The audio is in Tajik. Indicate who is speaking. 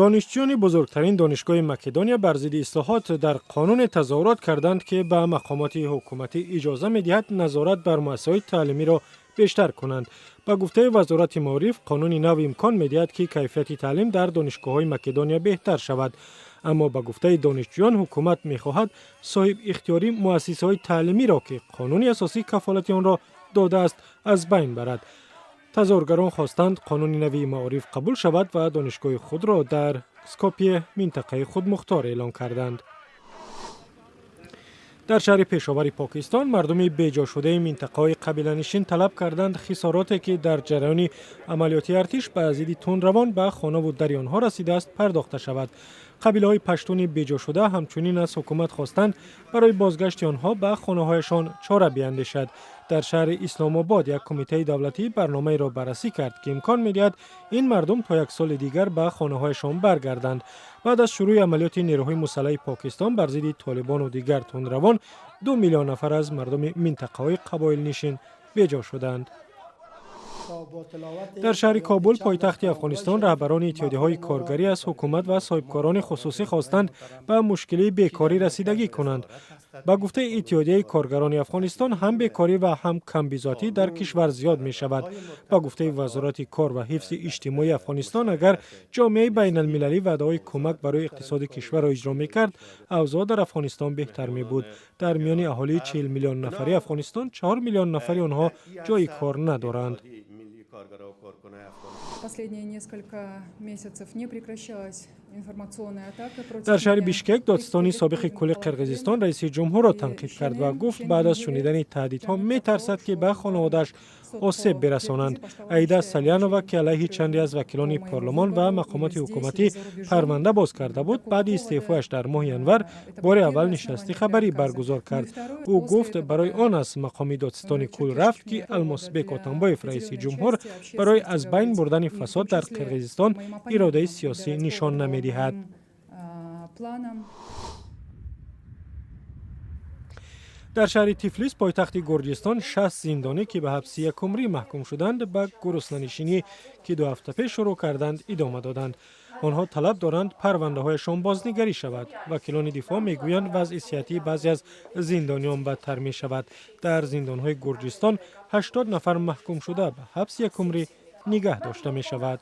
Speaker 1: Донишҷӯёни бузургтарин донишгоҳи Македония бар зидди ислоҳот дар қонуне тазоҳурот карданд, ки ба мақомоти ҳукуматӣ иҷоза медиҳад назорат бар муассисаҳои таълимиро бештар кунанд. Ба гуфтаи вазорати маориф, қонуни нав имкон медиҳад, ки кайфияти таълим дар донишгоҳҳои Македония беҳтар шавад. Аммо ба гуфтаи донишҷӯён, ҳукумат мехоҳад соҳиб ихтиёрӣ муассисаҳои таълимиро, ки қонуни асосӣ кафолати онро додааст, аз байн барад. Тазоҳургарон хостанд, қонуни нави маориф қабул шавад ва донишгоҳи худро дар Скопие минтақаи худмухтор эълон карданд. Дар шаҳри Пешовари Покистон мардуми беҷошудаи минтақаҳои қабиланишин талаб карданд, хисороте, ки дар ҷараёни амалиёти артиш ба зидди тундравон ба хонаву дари онҳо расидааст, пардохта шавад. Қабилаҳои паштуни беҷошуда ҳамчунин аз ҳукумат хостанд, барои бозгашти онҳо ба хонаҳояшон чора биандешад. Дар шаҳри Исломобод як кумитаи давлатӣ барномаеро баррасӣ кард, ки имкон медиҳад ин мардум то як соли дигар ба хонаҳояшон баргарданд. Баъд аз шурӯъи амалиёти нерӯҳои мусаллаҳи Покистон бар зидди толибону дигар тундравон, 2 миллион нафар аз мардуми минтақаҳои қабоилнишин беҷо шуданд. Дар шаҳри Кобул, пойтахти Афғонистон, раҳбарони иттиҳодияҳои коргарӣ аз ҳукумат ва соҳибкорони хусусӣ хостанд, ба мушкилии бекорӣ расидагӣ кунанд. Ба гуфтаи Иттиҳодияи коргарони Афғонистон, ҳам бекорӣ ва ҳам камбизоатӣ дар кишвар зиёд мешавад. Ба гуфтаи Вазорати кор ва ҳифзи иҷтимоии Афғонистон, агар ҷомеаи байналмилалӣ ваъдаҳои кӯмак барои иқтисоди кишварро иҷро мекард, авзоъ дар Афғонистон беҳтар мебуд. Дар миёни аҳолии 40 миллион нафари Афғонистон 4 миллион нафари онҳо ҷойи кор надоранд.
Speaker 2: Последние несколько месяцев не прекращалась информационная атака против
Speaker 1: Дар шаҳри
Speaker 2: меня.
Speaker 1: Бишкек додситони собиқи кулли Қирғизистон раиси ҷумҳурро танқид кард ва гуфт, баъд аз шунидани таҳдидҳо метарсад, ки ба хонаводааш осеб бирасонанд. Аида Салянова, ки алайҳи чанде аз вакилони парлумон ва мақомоти ҳукуматӣ парванда боз карда буд, баъди истеъфояш дар моҳи январ бори аввал нишасти хабарӣ баргузор кард. Ӯ гуфт, барои он аз мақоми додситони кулл рафт, ки Алмосбек Отамбоев, раиси ҷумҳур, барои аз байн бурдани фасод дар Қирғизистон иродаи сиёсӣ нишон намедиҳад.
Speaker 2: Планам.
Speaker 1: Дар шаҳри Тифлис, пойтахти Гурҷистон, 60 зиндонӣ, ки ба ҳабси якумрӣ маҳкум шуданд, ба гуруснанишинӣ, ки 2 ҳафта пеш шурӯъ карданд, идома доданд. Онҳо талаб доранд, парвандаҳояшон бознигарӣ шавад. Вакилони дифоъ мегӯянд, вазъи сиҳатии баъзе аз зиндониён бадтар мешавад. Дар зиндонҳои Гурҷистон 80 нафар маҳкумшуда ба ҳабси якумрӣ нигаҳ дошта мешавад.